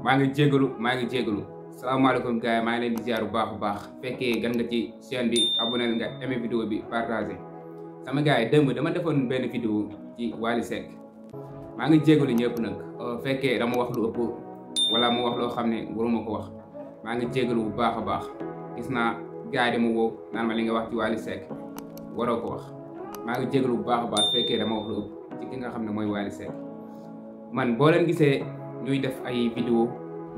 maa ngi jégalu salaamaaleykum gars yi maa ngi leen di ziar bu baax fekkee gan nga ci chaîne bi abonné nga aimé vidéo bi partagé sama gars yi démb dama defoon benn vidéo ci Wally Seck maa ngi jégalu ñëpp nag fekkee dama wax lu ëpp wala mu wax loo xam ne waruma ko wax maa ngi jégalu bu baax gis naa gars yi dama woo naan ma li nga wax ci Wally Seck waroo ko wax maa ngi jégalu bu baax fekkee dama wax lu ëpp ci ki nga xam ne mooy Wally Seck man boo leen gisee ñuy def ay vidéo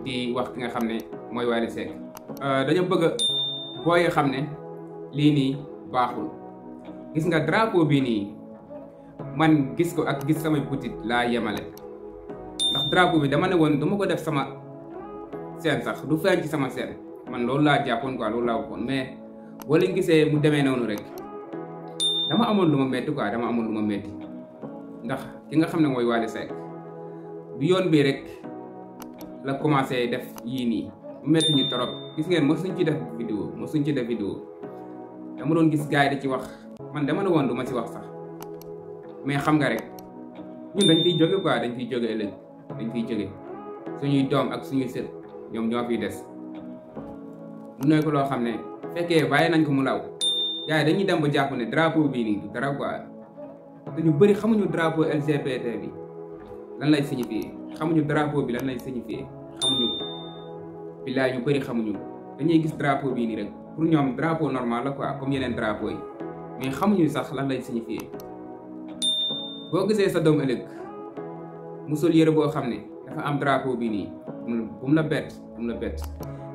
di wax ki nga xam ne mooy Wally Seck dañoo bëgg booy xam ne lii nii baaxul. Gis nga drapeau bii nii man gis ko ak gis samay butit laa yemale ndax drapeau bi dama ne woon dama ko def sama scène sax du feeñ ci sama scène man loolu laa jàppoon quoi loolu laa waxoon mais boo leen gisee mu demee noonu rek dama amoon lu ma metti quoi dama amoon lu ma metti ndax ki nga xam ne mooy Wally Seck du yoon bii rek la commencé def yii nii mu metti ñu torop gis ngeen mosuñ ci def vidéo dama doon gis gars yi di ci wax man dama ne woon du ma ci wax sax mais xam nga rek ñun dañ fiy jóge quoi dañ fiy jóge ëllëg dañ fiy jóge suñuy doom ak suñuy sët ñoom ñoo fiy des mu nekk loo xam ne fekkee bàyyi nañ ko mu law gars yi dañuy dem ba jàpp ne drapeau bii nii du dara quoi te ñu bëri xamuñu drapeau LGBT bi lan lay signifier xamuñu drapeau bi lan lay signifier xamuñu ko billaay ñu bëri xamuñu ko dañuy gis drapeau bii nii rek pour ñoom drapeau normal la quoi comme yeneen drapeau yi mais xamuñu sax lan lay signifier boo gisee sa doom ëllëg mu sol yëre boo xam ne dafa am drapeau bii nii bu mu la bett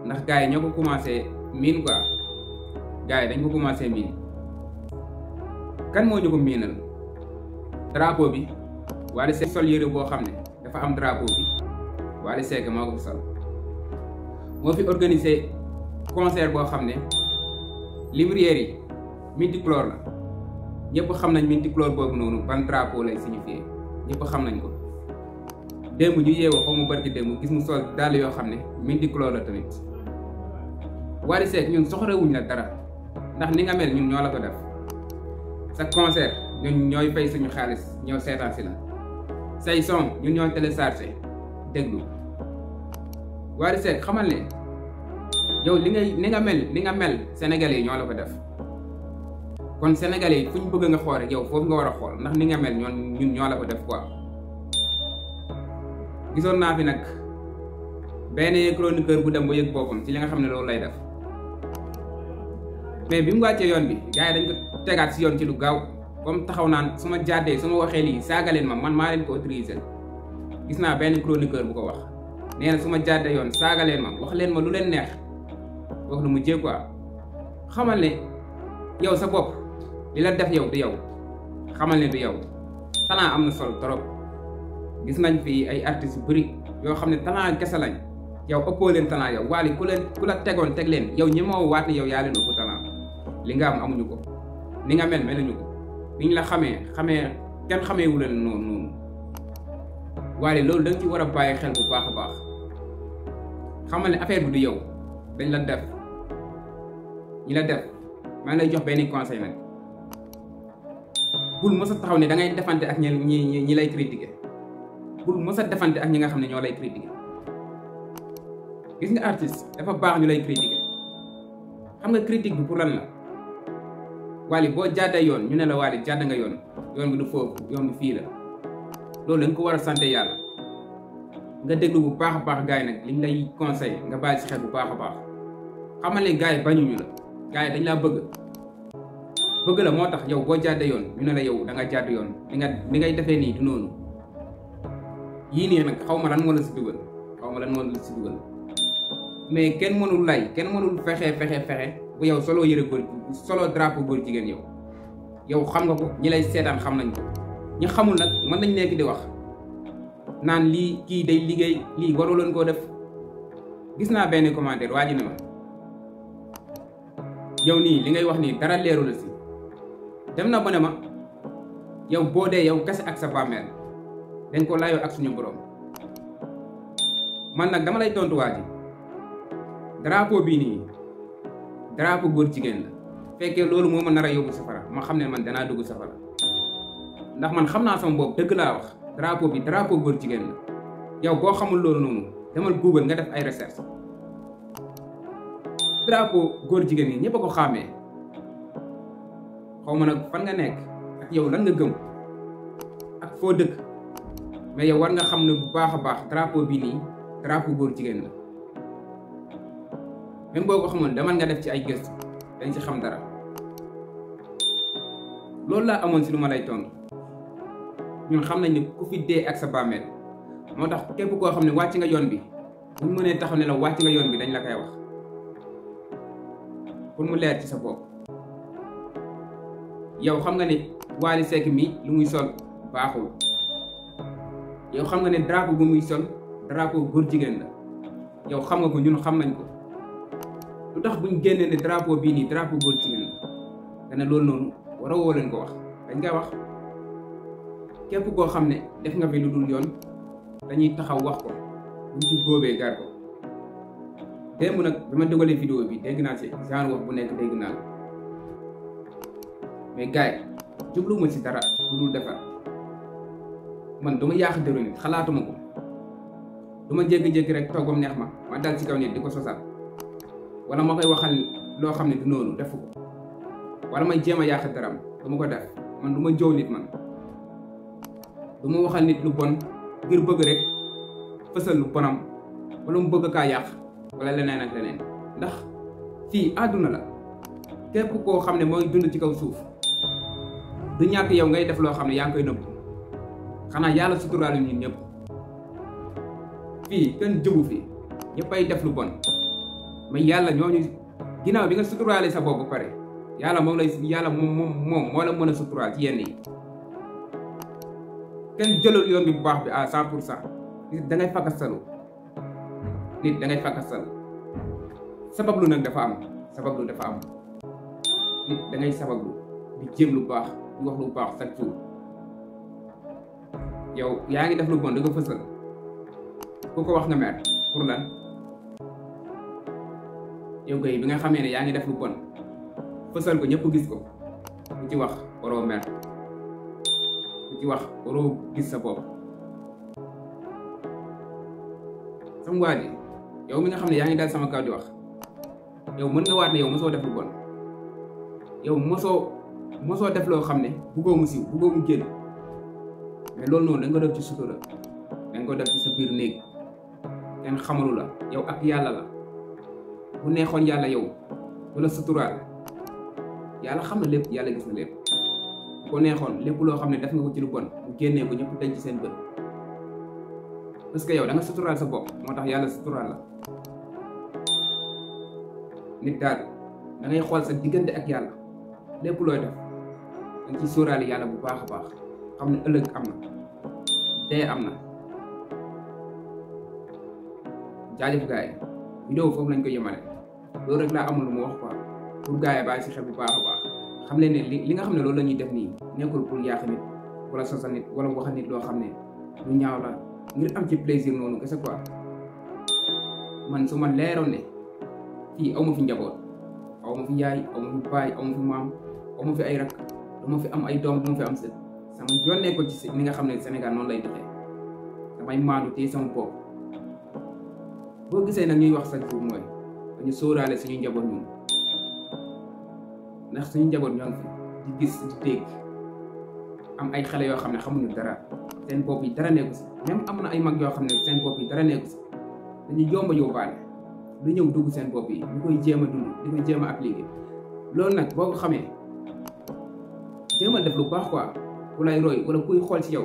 ndax gars yi ñoo ko commencé miin quoi gars yi dañ ko commencé miin kan moo ñu ko miinal drapeau bi Wally Seck sol yëre boo xam ne dafa am drapeau bi Wally Seck moo ko fi sol moo fi organisé concert boo xam ne lumière yi multicolore la ñëpp xam nañ multicolore boobu noonu ban drapeau lay signifié ñëpp xam nañ ko démb ñu yeewoo xaw ma barki démb gis mu sol dàll yoo xam ne multicolore la tamit Wally Seck ñun soxorewuñ la dara ndax ni nga mel ñun ñoo la ko def sa concert ñun ñooy fay suñu xaalis ñoo seetaan si la say son ñun ñoo téléchargé déglu Wally Seck xamal ne yow ni nga mel Sénégalais yi ñoo la ko def kon Sénégalais yi fu ñu bëgg nga xool rek yow foofu nga war a xool ndax ni nga mel ñun ñoo la ko def quoi. gisoon naa fi nag benn chroniqueur bu dem ba yëg boppam ci li nga xam ne loolu lay def mais bi mu wàccee yoon bi gars yi dañ ko tegaat si yoon ci lu gaaw comme taxaw naan su ma jàddee su ma waxee lii saaga leen ma man maa leen ko autorisé gis naa benn chroniqueur bu ko wax nee na su ma jàddee yoon saaga leen ma wax leen ma lu leen neex wax lu mu jee quoi xamal ne yow sa bopp li la def yow du yow xamal ne du yow talent am na solo trop gis nañ fi ay artistes yu bëri yoo xam ne talent kese lañ yow ëppoo leen talent yow Wally ku la tegoon teg leen yow ñi moo waat ne yow yaa leen ëpp talent li nga am amuñu ko ni nga mel meluñu ko niñ la xamee kenn xameewu leen noonu Wally loolu da nga ci war a bàyyi xel bu baax a baax xamal ne affaire bi du yow dañ la def ñi la def maa ngi lay jox benn conseil nag bul mës a taxaw ne da ngay defante ak ñi lay critiquer bul mës a defante ak ñi nga xam ne ñoo lay critiquer gis nga artiste dafa baax ñu lay critiquer xam nga critique bi pour lan la Wally boo jàddee yoon ñu ne la Wally jàdd nga yoon bi du foofu yoon bi fii la loolu dañ ko war a sant yàlla nga déglu bu baax a baax gars yi nag liñ lay conseil nga bàyyi si xel bu baax a baax xamal ne gars yi bañuñu la gars yi dañ laa bëgg la moo tax yow boo jàddee yoon ñu ne la yow da nga jàdd yoon li ngay defee nii du noonu yii nii nag xaw ma lan moo la si dugal mais kenn mënul lay kenn mënul fexe bu yow solo drapeau góor jigéen yow xam nga ko ñi lay seetaan xam nañ ko ñi xamul nag mën nañ nekk di wax naan lii kii day liggéey lii waruloon koo def gis naa benn commentaire waa ji ne ma yow nii li ngay wax nii dara leeru la si dem na ba ne ma yow boo dee yow kese ak sa bàmmeel dañ ko layoo ak suñu borom man nag dama lay tontu waa ji drapeau bii nii drapeau góor jigéen la fekkee loolu moo ma nar a yóbbu safara ma xam ne man danaa dugg safara ndax man xam naa sama bopp dëgg laa wax drapeau bi drapeau góor jigéen la yow boo xamul loolu noonu demal Google nga def ay recherche drapeau góor jigéen yi ñëpp a ko xàmmee xaw ma nag fan nga nekk ak yow lan nga gëm ak foo dëkk mais yow war nga xam ne bu baax a baax drapeau bii nii drapeau góor jigéen la même boo ko xamoon demal nga def ci ay gëstu dañ ci xam dara loolu laa amoon si lu ma lay tontu ñun xam nañ ne ku fi dee ak sa bàmmeel moo tax képp koo xam ne wàcc nga yoon bi buñ mënee taxaw ne la wàcc nga yoon bi dañ la koy wax pour mu leer ci sa bopp. yow xam nga ne Wally Seck mi lu muy sol baaxul yow xam nga ne drapeau bu muy sol drapeau góor jigéen la yow xam nga ko ñun xam nañ ko lu tax buñ génnee ne drapeau bii nii drapeau góor jigéen la dana loolu noonu war a woo leen ko wax dañ koy wax képp koo xam ne def nga fi lu dul yoon dañuy taxaw wax ko buñ ci góobee gar ko démb nag bi ma dugalee vidéo bi dégg naa si genre wax bu nekk dégg naa la mais gars yi jubluwuma si dara lu dul defar man duma yàq deru nit xalaatuma ko duma jékki-jékki rek toog bam neex ma dal ci kaw nit di ko sosal wala ma koy waxal loo xam ne du noonu defu ko wala may jéem a yàq daram duma ko def man du ma jow nit man du ma waxal nit lu bon ngir bëgg rek fësal lu bonam wala mu bëgg kaa yàq wala leneen ak leneen ndax fii àdduna la képp koo xam ne mooy dund ci kaw suuf du ñàkk yow ngay def loo xam ne yaa ngi koy nëbb xanaa yàlla suturaalu ñun ñëpp fii kenn jëbu fi ñëppay def lu bon mais yàlla ñooñu ginnaaw bi nga suturaale sa bopp ba pare yàlla moom moo la mën a suturaal ci yenn yi kenn jëlul yoon bi bu baax bi à 100% nit da ngay fakkastalu nit da ngay fakkastalu sabablu nag dafa am nit da ngay sabablu di jéem lu baax di wax lu baax chaque jour yow yaa ngi def lu bon da nga fësal ku ko wax nga mer pour lan yow kay bi nga xamee ne yaa ngi def lu bon fësal ko ñëpp gis ko ku ci wax waroo mer ku ci wax waroo gis sa bopp sama waa ji yow mi nga xam ne yaa ngi dal sama kaw di wax yow mën nga waat ne yow mosoo def lu bon yow mosoo def loo xam ne buggoo mu siiw buggoo mu génn mais loolu noonu da nga ko def ci sutura da nga ko def ci sa biir néeg kenn xamalu la yow ak yàlla la bu neexoon yàlla yow wala suturaal yàlla xam na lépp yàlla gis na lépp bu ko neexoon lépp loo xam ne def nga ko ci lu bon mu génnee ko ñëpp dañ ci seen bët parce que yow da nga suturaal sa bopp moo tax yàlla suturaal la nit daal da ngay xool sa diggante ak yàlla lépp looy def da nga ciy sóoraale yàlla bu baax a baax xam ne ëllëg am na dee am na jaajëf gars yi vidéo foofu lañ ko yemale loolu rek laa amul lu mu wax quoi pour gars yi bàyyi si xel bu baax a baax xam leen ne li nga xam ne loolu la ñuy def nii nekkul pour yàq nit wala sosal nit wala waxal nit loo xam ne lu ñaaw la ngir am ci plaisir noonu kese quoi man su ma leeroon ne fii aw ma fi njaboot aw ma fi yaay aw ma fi baay aw ma fi maam aw ma fi ay rak du ma fi am ay doom du ma fi am sët sama yoon nekkul ci ni nga xam ne Sénégal noonu lay doxee damay maandu téye sama bopp boo gisee nag ñuy wax chaque jour mooy dañu sóoraale suñu njaboot ñun ndax suñu njaboot ñoo ngi fi di gis di dégg am ay xale yoo xam ne xamuñu dara seen bopp yi dara nekku si même am na ay mag yoo xam ne seen bopp yi dara nekku si dañuy yomba yóbbaale lu ñëw dugg seen bopp yi ñu koy jéem a dund di koy jéem a appliquer loolu nag boo ko xamee jéemal def lu baax quoi ku lay roy wala kuy xool ci yow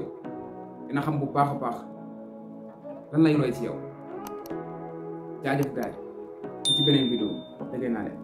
dina xam bu baax a baax lan lay roy ci yow jaajëf gaay ci beneen vidéo dégg naa leen